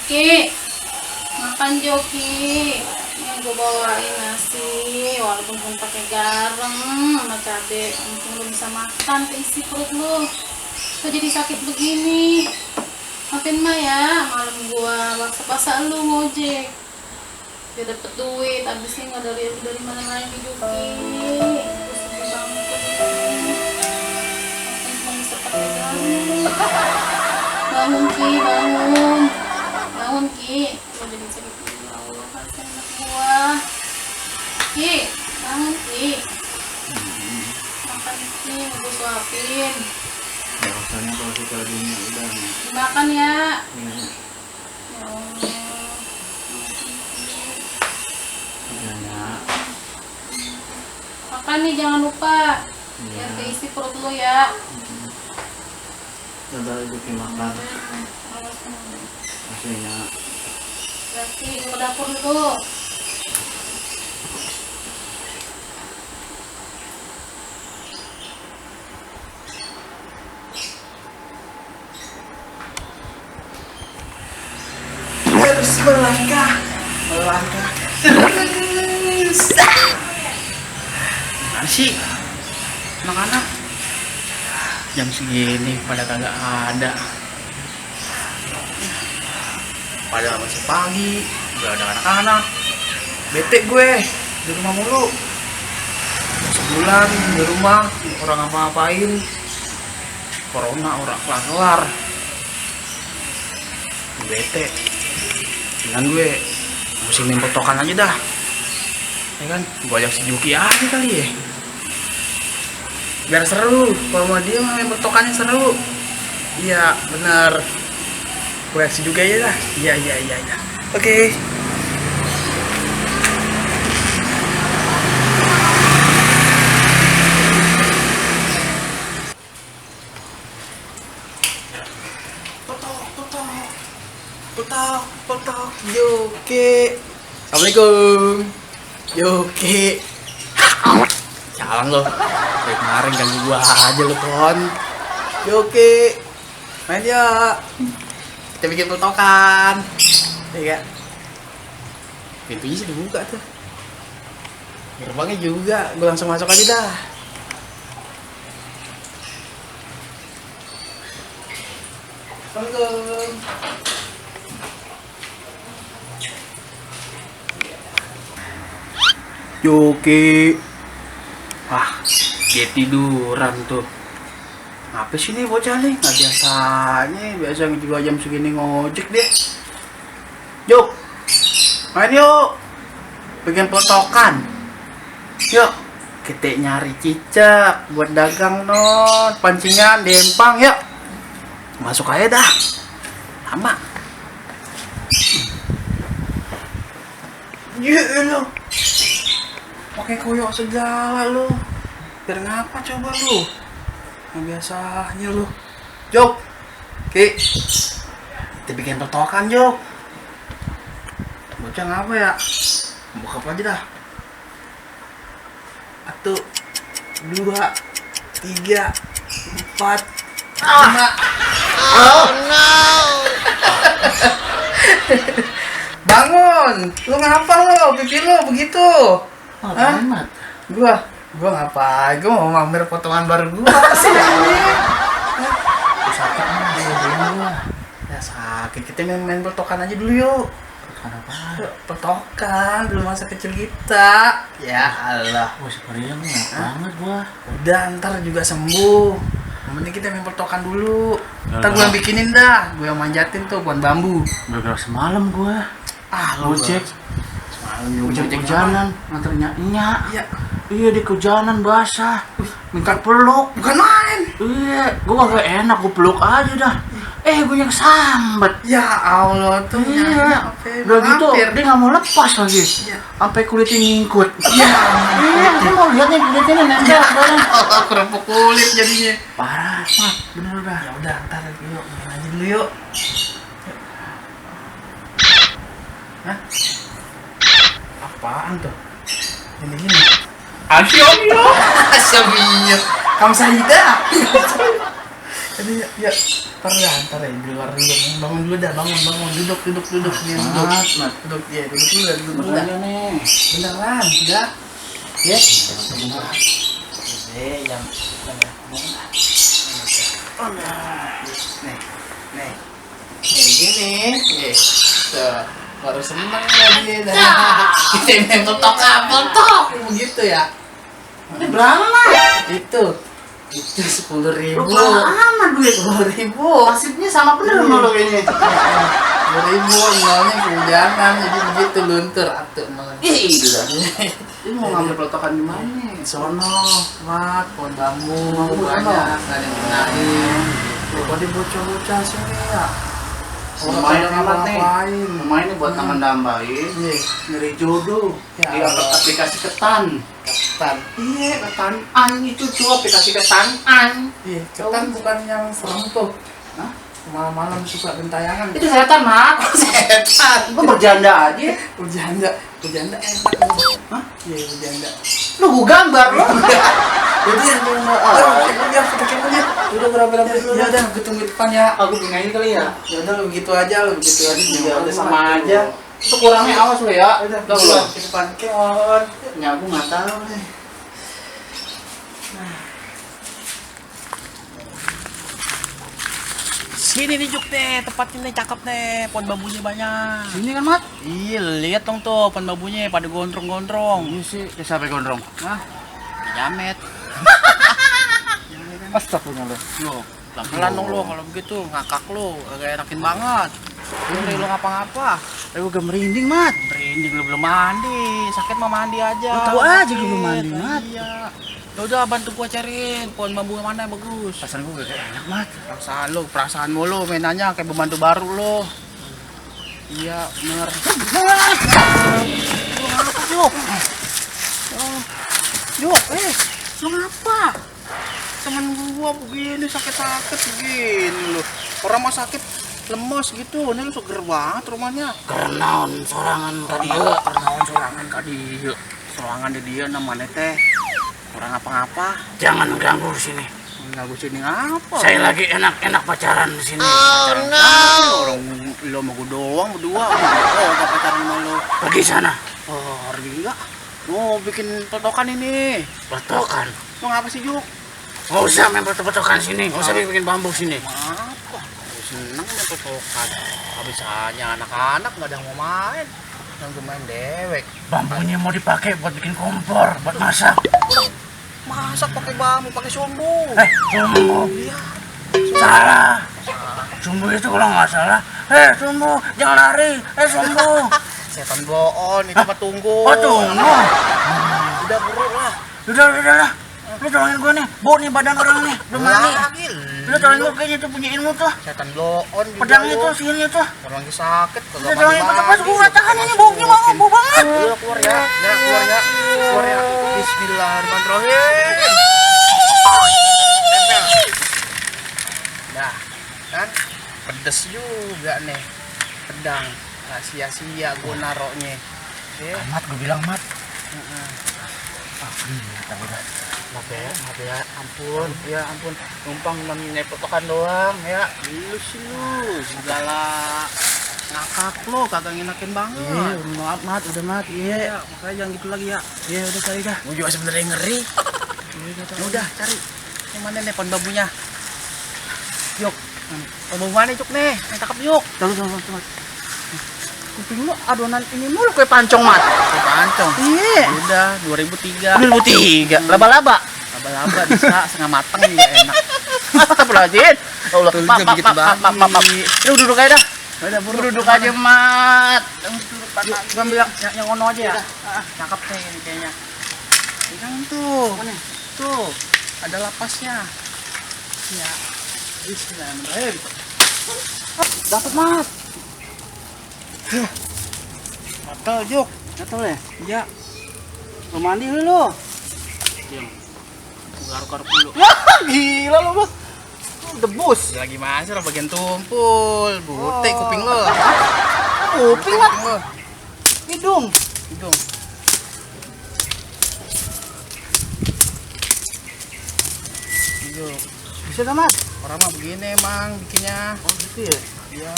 Ki, makan Joki. Ini gue bawain nasi, walaupun pun pakai garam sama cabe. Untung lu bisa makan, keisi perut lu. Kok jadi sakit begini? Maafin mah ya, malam gua paksa-paksa lu ngojek. Dia dapet duit, abisnya nggak dari mana lagi Joki. Gue sedih banget. Maafin cuma bisa pakai garam. Bangun Ki, bangun. Bangun Ki, gue jadi sakit gini. Ya Allah, kasihan anak gua. Ki, bangun Ki. Makan Ki, mau gue suapin. Ya rasanya kalau kita gini udah nih. Makan ya. Ini Ya Allah. udah ya. Makan nih, jangan lupa. Biar Iya. keisi perut lu ya. Coba hidupin makan. Aslinya. Berarti ke dapur dulu. Terus melangkah terus. Gimana sih anak-anak jam segini pada kagak ada, pada masih pagi udah ada anak-anak. Bete gue di rumah mulu, sebulan di rumah orang ngapa-ngapain, corona orang kelar-kelar. Bete dengan gue musim main potokan aja dah, ya kan? Gue ajak si Juki aja kali ya, biar seru. Kalau sama dia main potokannya seru. Iya benar, gue ajak si Juki aja dah. Iya oke. Potok Yoke. Assalamualaikum Yoke. Jalan lo dari kemarin ganggu gua aja lo Ton. Yoke main ya, kita bikin potokan ya. Pintunya sudah buka tuh, gerbangnya juga. Gue langsung masuk aja dah. Assalamualaikum. Yoki, dia tiduran tuh. Apa sih nih bocah nih? Nggak biasanya juga jam segini ngojek deh. Yuk, main yuk, bikin potokan. Yuk, kita nyari cicak buat dagang non, pancingan di empang. Yuk, masuk aja dah. Lama. Lo pakai koyok segala lo, biar ngapa coba lo? Yang biasanya lo. Jok, Ki, kita bikin potokan Jok. Bocah ngapa ya? Buka apa aja dah. 1, 2, 3, 4, 5. Oh no. Bangun, lu ngapa lo? Pipi lo begitu? Hah? Gua ngapain? Gua mau mamer potongan baru gua sih. Sakit gua. Ya sakit, kita main potokan aja dulu yuk. Potokan apa? Potokan dulu masa kecil kita. Ya Allah. Gua sekalian enak banget gua. Udah ntar juga sembuh. Yang penting kita main potokan dulu. Ntar gua yang bikinin dah. Gua yang manjatin tuh pohon bambu. Gara-gara semalam gua Gojek. hujan-hujanan nganternya Iya. Iya di kehujanan basah, minta peluk. Bukan main. Iya, gua gak enak, gua peluk aja dah. Gue yang sambat. Ya Allah tuh. Iya, udah gitu dia nggak mau lepas lagi. Iya. Sampai kulitnya nyingkut. Ya. Iya, dia mau lihat nih kulitnya nempel bareng. Allah kerupuk kulit jadinya. Parah, bener dah. Ya udah, ntar yuk main aja dulu yuk. Hah? Apaan tuh? Ini gini. Asyomio. Asyomio. Kamsahamnida. Jadi ya ntar ya di luar dulu. Bangun dulu dah, bangun. Duduk. Nih, Mat. duduk dulu. Beneran nih. Beneran, udah. Ya. Jam. Nih. Gini. Tuh. Baru seneng lagi dah. Kita main totok apa toh? Begitu ya. Ini berapa, Mat? Itu 10.000. Aman duit. 10.000. Nasibnya sama bener sama lo ini. 10.000 maunya kehujanan jadi begitu luntur atuh malah. Gila. Ini mau ngambil pelotokan di mana? Sono, mat, pohon bambu, Bambu banyak, apa? nggak ada yang gunain. Coba di bocah-bocah sini ya. Lumayan pada amat nih. ngapain? Lumayan nih buat nambahin. Iya, nyari jodoh. Di Ya, aplikasi ketan. ketan. Iya, ketanan itu tuh aplikasi ketanan. Iya, ketan bukan yang serem tuh. Hah? Malam-malam suka gentayangan. Itu setan, Mat. Setan. Lu berjanda aja. Berjanda enak. Hah? Iya, berjanda. Lu gua gambar lu. Jadi yang mau kita punya. Udah berapa dulu? Ya udah, gue tunggu di depan ya. Aku pengen kali ya. Ya udah lu begitu aja. Ya udah sama aja. Itu kurangnya awas lu ya. Udah, Udah belum. belum. Ke depan keon. Ya aku nggak tahu nih. Sini nih Juk nih, tempatnya nih cakep nih, pohon bambunya banyak. Sini kan, Mat? Iya, lihat dong tuh pohon bambunya pada gondrong-gondrong. Ini sih, siapa yang gondrong? Hah? Jamet. Astagfirullah lu. Lo, pelan dong lo kalau begitu, ngakak lo, agak enakin banget. Lo ngapa-ngapa? Gue gak merinding, Mat. Merinding lu belum mandi, sakit mah mandi aja. Lu tahu aja Sakit. lu belum mandi, Mat. Iya. Ya udah bantu gua cariin pohon bambu yang mana yang bagus. Perasaan gue gak enak, Mat. Perasaanmu lo mainannya kayak pembantu baru lo. Iya, bener. Yuk. Yuk, lu ngapa? Temen gua begini sakit-sakit begini lo. Orang mah sakit lemes gitu, ini lu seger banget rumahnya. Kerenaun sorangan tadi. Sorangan tadi. Sorangan di dia namanya teh. Orang apa-apa. Jangan ganggu sini. Enggak gue sini apa? Saya lagi enak-enak pacaran di sini. Orang lo mau gue doang berdua. Oh, gak pacaran sama lo. Pergi sana. Oh, pergi enggak? Mau bikin totokan ini. Petokan. Mau ngapa sih, Juk? Nggak usah main petok-petokan sini. Nggak usah bikin bambu sini. Apa? Gue seneng main totokan. Habisnya anak-anak nggak ada yang mau main. Yang gue main dewek. Bambunya mau dipakai buat bikin kompor, buat masak. Masak pakai bambu, pakai sumbu. Sumbu. Iya. Salah. Sumbu itu kalau nggak salah. Sumbu, jangan lari. Sumbu. Setan bohong, itu mah tunggu. Oh, tunggu. Udah buruk lah. Udah lah. Lu tolongin gue nih. Bau nih badan orang nih. Belum mandi. Lagi. Lu tolongin gue kayaknya tuh punya ilmu tuh. Setan bohong juga. Pedang itu, lu. sihirnya tuh. Orang lagi sakit. Lu tolongin pas gue nggak tahan ini baunya bau banget. Udah keluar ya. Keluar ya. Bismillahirrahmanirrahim. Tempel. Dah, kan? Pedes juga nih. Pedang. Nggak sia-sia gue naroknya. Ya. Mat, gue bilang Mat. Maaf ya, ampun, ya ampun, numpang nyepotokan doang ya. Lu sih lu, segala ngakak lo, kagak ngenakin banget. Iya, maaf Mat, udah Mat. Iya. Ya, makanya jangan gitu lagi ya. Iya, udah cari dah. Gue juga sebenarnya ngeri. Ya udah, cari. Yang mana nih pohon bambunya? Yuk, pohon bambu mana Yuk nih? Yang cakep Yuk. Tunggu. Kuping lu adonan ini mulu kayak pancong Mat. Kayak pancong. Iya. Udah, 2003. 2003. Laba-laba. Laba-laba bisa setengah matang juga enak. Astagfirullahaladzim. Allah, Mak. Lu duduk aja dah. Udah buru. Duduk aja, Mat. Gua ambil yang ono aja ya. Cakep nih ini kayaknya. Jangan tuh. Tuh, ada lapasnya. Ya. Bismillahirrahmanirrahim. Dapat, Mat. Gatel, Juk. Gatel ya? Iya. Lu mandi lu. Diam. Garuk-garuk dulu. Gila lu, Bos. Debus. Lagi masih lah bagian tumpul. Bute kuping lo. Kuping Mat. lo. Hidung. Hidung. Bisa dah, Mat. Orang mah begini emang bikinnya. Oh gitu ya. Iya.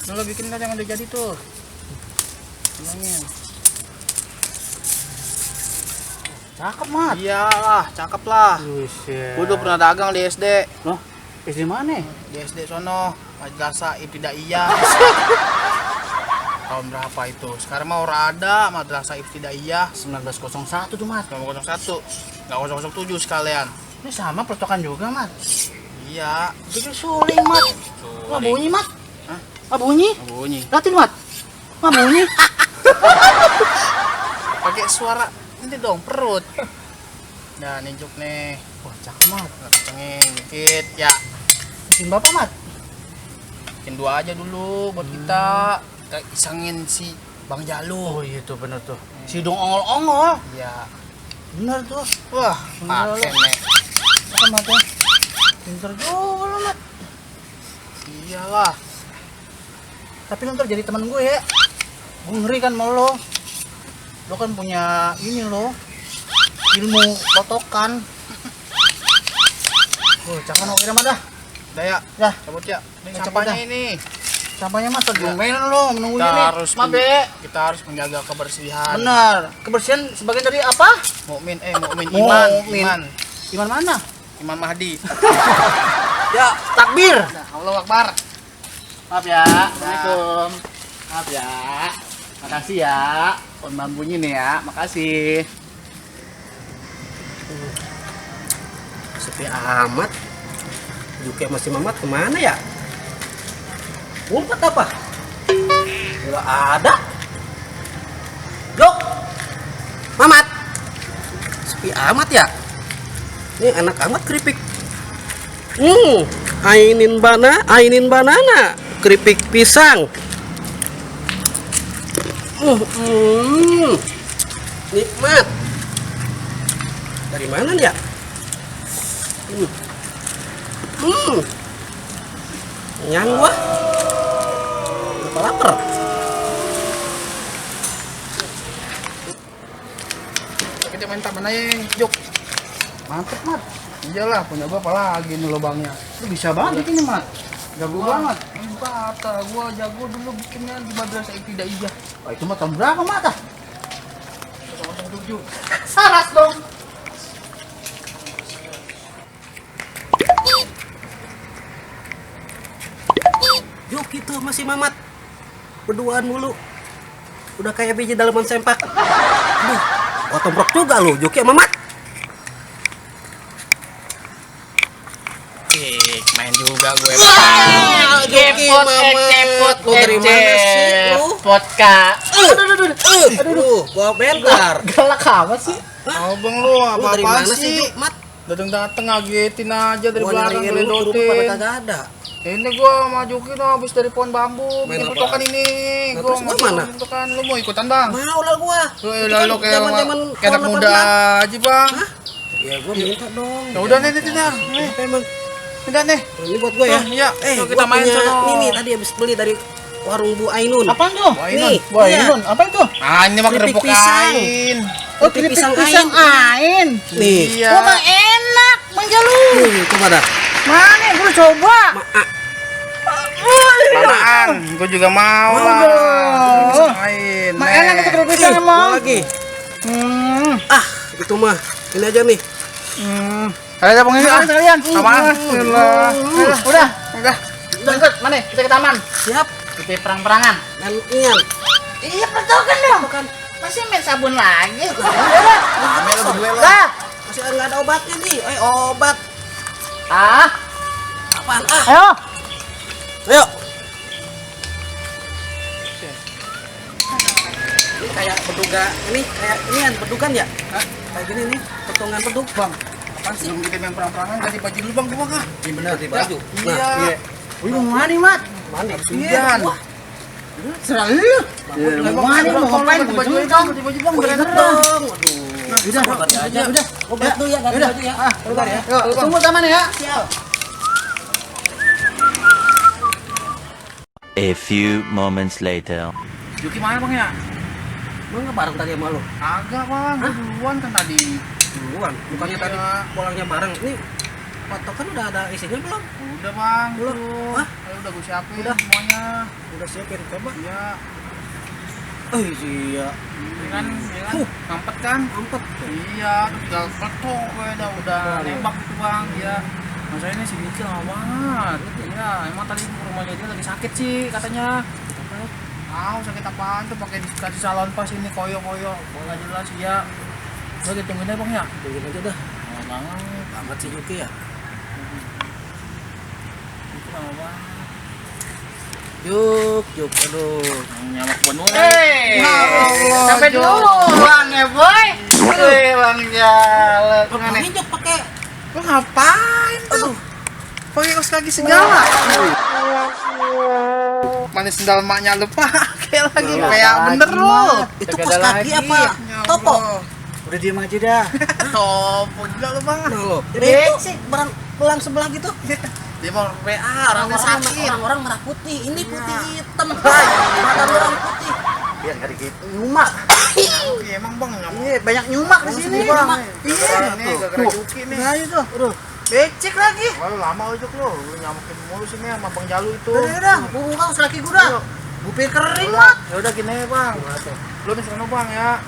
Lo bikin kan yang udah jadi tuh. Bilangin. Cakep mat. Iyalah, cakep lah. Buset. Gue dulu pernah dagang di SD. Loh, SD mana? Di SD sono, Madrasah Ibtidaiyah. Tahun berapa itu? Sekarang mah udah ada Madrasah Ibtidaiyah 1901 tuh mat. 001, nggak 007 sekalian. Ini sama pertokan juga mat. Iya. Jadi suling mat. Nggak bunyi mat. Hah? Nggak bunyi. Bunyi. Latin mat. Nggak bunyi. Pakai suara ini dong perut. Nah, ninjuk nih. Wah cakep mat. Nggak kencengin dikit ya. Bikin bapak mat. Bikin 2 aja dulu buat kita. Kita isengin si Bang Jalu. Oh iya tuh bener tuh. Si dong ongol-ongol. Iya. Bener tuh. Wah, Bener pakai lu. nih. Apa mat ya? Pinter juga lo mat. Iyalah. Tapi lo ntar jadi teman gue ya. Gue ngeri kan sama lo. Lo kan punya ini lo. Ilmu totokan. Jangan oke dah dah. Udah ya, Dah. cabut ya. Ini Cabut sampahnya dah. ini. Sampahnya mah tergomelin lo menunggu Kita ini. harus Maaf ya. kita harus menjaga kebersihan. Benar. Kebersihan sebagian dari apa? Mukmin mukmin iman, Mukmin. iman. Iman mana? Imam Mahdi. Ya, takbir. Nah, Allahu Akbar. Maaf ya. Assalamualaikum. Maaf ya. Makasih ya. On bambunya nih ya. Makasih. Sepi amat. Juki masih Mamat kemana ya? Ngumpet apa? Nggak ada. Jok, Mamat. Sepi amat ya. Ini anak amat keripik. Ainin banana, keripik pisang. Nikmat. Dari mana dia? Nyang gua. Lupa lapar. Kita main taman aja, Jok. Mantep, Mat. Iyalah, punya bapak lagi nih lubangnya. Lu bisa banget ini, Mat. Jago banget. Kata gua jago dulu bikinnya di Madrasah Ibtidaiyah. Wah, itu mah tahun berapa, Mat? 007. Saras dong. Yuk gitu masih Mamat. Berduaan mulu. Udah kayak biji dalaman sempak. Aduh, otombrok juga lu, Juki sama Mamat. Main juga gue. Cepot, cepot. Lu dari mana sih lu? Vodka. Aduh, gua bentar. Galak amat sih. Abang lu Lu dari apa-apa mana sih, sih? Juk? Mat? Dateng-dateng ngagetin aja dari Gua belakang nyariin lu, tuh ngeledotin. pada kagak ada. Ini gua sama Juki tuh habis dari pohon bambu Main bikin apa? petokan ini. Nah, Gua terus mau gimana? petokan. Lu mau ikutan, Bang? Mau lah gua. Lu Itu lalu kan kayak zaman-zaman kayak anak tahun muda 18. aja, Bang. Hah? Ya gua minta dong. Ya udah nih, nih. Apa emang? Udah nih. Ini buat gua ya. Tuh, iya. Tuh, kita gua main punya sono. ini tadi habis beli dari warung Bu Ainun. Apaan tuh? Wah, Nih, ini. Wah, iya. Inun, apa itu? Ah, ini mah Keripik kerupuk pisang. kain. Oh, Keripik keripik pisang pisang ain. Nih. Iya. Wah, mah enak, Manjalu. Coba dah. Mana? Gue coba. Apaan? Gua juga mau Mau lah. dong. Pisang kain. Mah enak itu keripik pisang Ih, emang. gua lagi. Hmm. Itu mah. Ini aja nih. Ayo, Bang, ini. Mana kalian? Apaan? Udah. Udah. Udah. Berangkat, mana? Kita ke taman. Siap. Kita perang-perangan. Dan ingat. Iya, pertokan dong. Bukan. Masih main sabun lagi. Dah. Masih nggak ada obatnya nih. Obat. Ah, Apaan? ayo. Ayo. Ini kayak beduga. Ini kayak ini kan bedukan ya? Hah? Kayak gini nih. Potongan bedug, Bang. Apaan sih? Sebelum kita main perang-perangan ganti baju dulu, Bang. Gua mah. Ini benar di baju. Iya. Lu mau mandi, Mat? Mandi. Hujan. Serah lu. Mau mandi, mau ngapain? Ganti baju aja, ganti baju, Bang. Biar enak, Bang. Dong. Waduh. Udah, aja. udah. Obat tuh ya, ganti baju ya. Keluar ya. Yuk, tunggu taman ya. A few moments later. Juki mana, Bang, ya? Lu nggak bareng tadi sama lu? Agak, Bang. Gua duluan kan tadi. Duluan. Bukannya tadi Iya. pulangnya bareng. Ini Patokan udah ada isinya belum? Udah bang, Belum. tuh. Hah? Ayo, udah gue siapin Udah. semuanya. Udah siapin coba. Iya, Iya. ini kan, ngampet kan? Mampet. Iya, tuh tinggal petok gue udah nembak gitu bang. Iya. Masa ini si Diki lama banget. Iya, emang tadi ke rumahnya dia lagi sakit sih katanya. Tahu sakit apaan tuh pakai dikasih salon pas ini koyo-koyo. Nggak jelas ya. Udah ditungguin aja bang ya. Tungguin aja dah. Lama banget. Amat si Yuki ya. Itu lama banget. Yuk, aduh. Nyamak bener. Sampai dulu bang ya boy. Bang jalan. Ngapain Jok pakai? Lu ngapain tuh? Pakai kaos kaki segala. Mana sendal maknya lu pakai lagi kayak bener lu. Itu kos kaki apa? Topo. Udah diem aja dah. Topo juga lu banget lu. Itu barang belang sebelah gitu. Dia mau WA, orangnya sakit. Orang merah putih, ini putih hitam. Mata orang putih. Biar nggak dikit nyumak. Iya, emang bang nyamuk. Iya banyak nyumak di sini. Bang. Iya. Ini gara-gara Yuki nih. Nah itu. Aduh. Becek lagi. Lalu lama ujuk lu nyamukin mulu sini sama Bang Jalu itu. Udah, buka kaos kaki gua dah. Gua pikir kering mat. Ya udah gini bang. Lu di sana bang ya.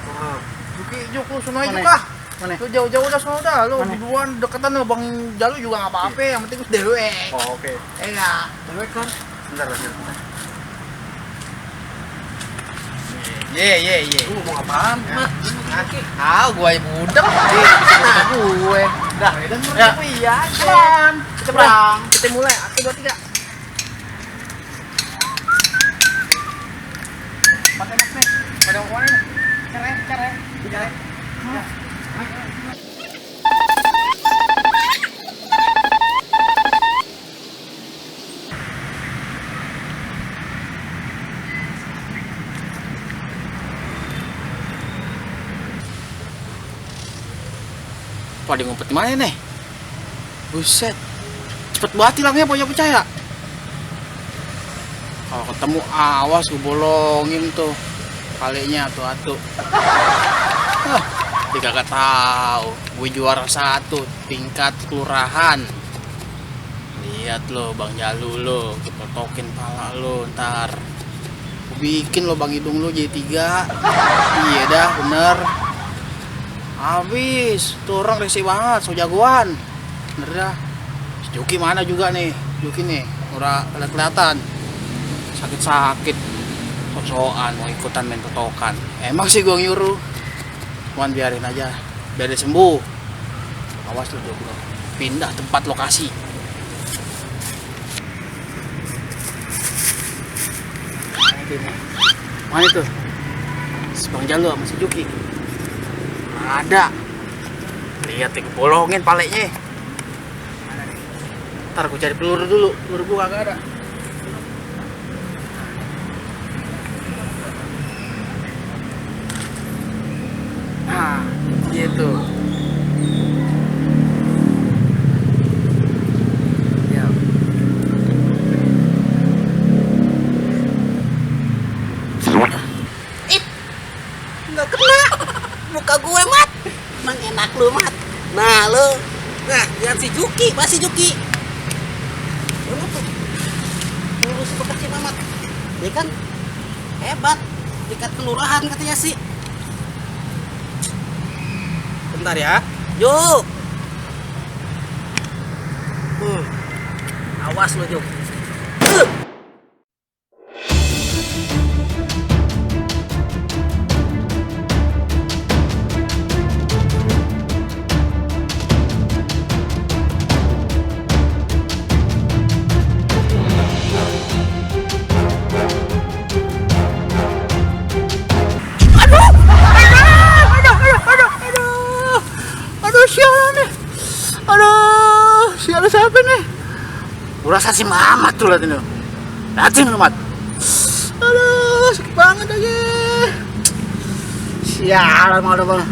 Yuki juk lu sono aja Mana? kah? Mana? Lu jauh-jauh udah sono dah. Lu Mana? duluan deketan sama Bang Jalu juga enggak apa-apa, yang penting lu dewe. Oh, oke. Enggak. Dewe kan. Bentar. Ye. Lu ngomong apaan, Mat? Ah, gua yang budak. Bisa gue. Dah. Ya. Iya aja. Kita perang. Kita mulai. 1 2 3. Pakai mas nih. Pada mau nih. Cerai. Pada ngumpet mana nih? Buset. Cepet banget hilangnya punya percaya. Kalau ketemu awas gue bolongin tuh. Kalinya atu-atu. Dia kagak tahu. Gue juara 1 tingkat kelurahan. Lihat lo Bang Jalu lo, totokin pala lo ntar. Gue bikin lo Bang hidung lo jadi 3. Iya dah bener. Habis, tuh orang risih banget, so jagoan. Bener dah. Si Juki mana juga nih? Juki nih, udah kelihatan. Sakit-sakit. Sok-sokan mau ikutan main totokan. Emang sih gua nyuruh. Cuman biarin aja, biar dia sembuh. Awas lu Juki. Pindah tempat lokasi. Mana itu? Si Bang Jalu sama si Juki. Ada. Lihat nih, bolongin paleknya. Ntar gue cari peluru dulu. Peluru gue kagak ada. Nah, gitu. Ya. Nggak kena. Muka gue, Mat. Emang enak lu, Mat. Nah, lu. Nah, lihat si Juki, masih Juki. Lu tuh. Lulus bekas si Mamat. Dia kan hebat. Tingkat kelurahan katanya sih. Bentar ya. Yuk. Awas lu, Juk. Aduh, sialan nih. Aduh, sialan siapa nih? Urasa si Mamat tuh liatin lu. Liatin lu, Mat. Aduh, sakit banget aja. Sialan mau ada bang.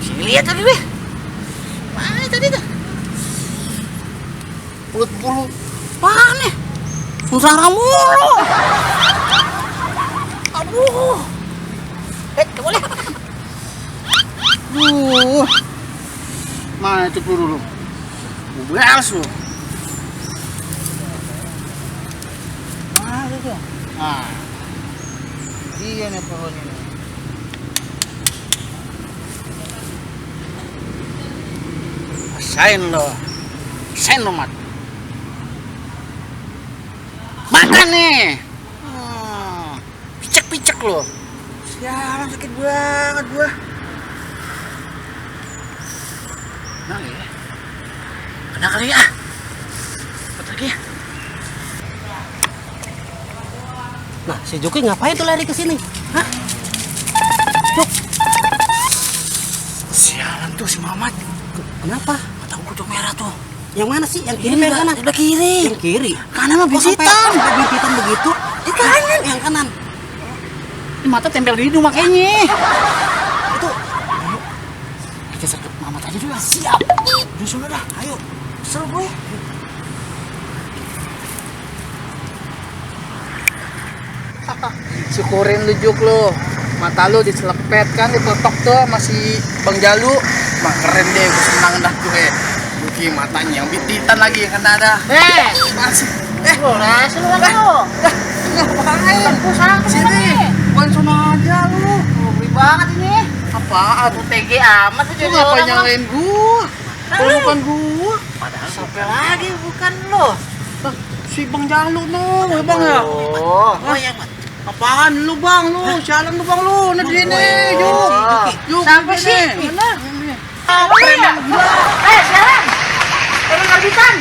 Sini lihat tadi deh. Mana tadi tuh? Bulu mana nih? Musara mulu. Aduh. Boleh. Mana itu peluru lu? Beres lu. Mana itu? Nah. Iya nih pelurunya nih. Rasain lo. Rasain lo, Mat. Makan nih. Picek-picek lo. Sialan sakit banget gua. Nah ya. Kena kali ya. Cepet lagi ya. Nah, si Juki ngapain tuh lari ke sini? Hah? Juk, Sialan tuh si Mamat. kenapa? Mata kucuk merah tuh. Yang mana sih? Yang kiri apa yang kanan? Sebelah kiri. Yang kiri. Kanan mah Kok sampai bisitan. bibit-bibitan begitu? Di kanan, yang kanan. Ini mata tempel di hidung makanya. Itu Kita sergap Mamat aja dulu. Siap. Udah sudah dah. Ayo. Seru gue. Syukurin lu Juk lu. Mata lu diselepet kan dipletok tuh masih Bang Jalu. Mah keren deh, gue senang dah gue. Buki matanya yang bititan lagi yang kena dah. Masih. Bolas lu kan lu. Ngapain? Pusang Sini. Bukan sana aja lu. Ngeri banget ini. Apaan? UTG amat tuh Lu jadi ngapain orang. nyalain gua? Kalau bukan gua. Padahal siapa lagi bukan lu. Lah, si Bang Jalu no, ya Bang ya? Oh. oh yang Apaan lu Bang lu? Sialan lu Bang lu. Nah di sini, Juk. Juk. Siapa di sih? sini. Mana? Ini. Apa ya? Sialan. Emang karbitan.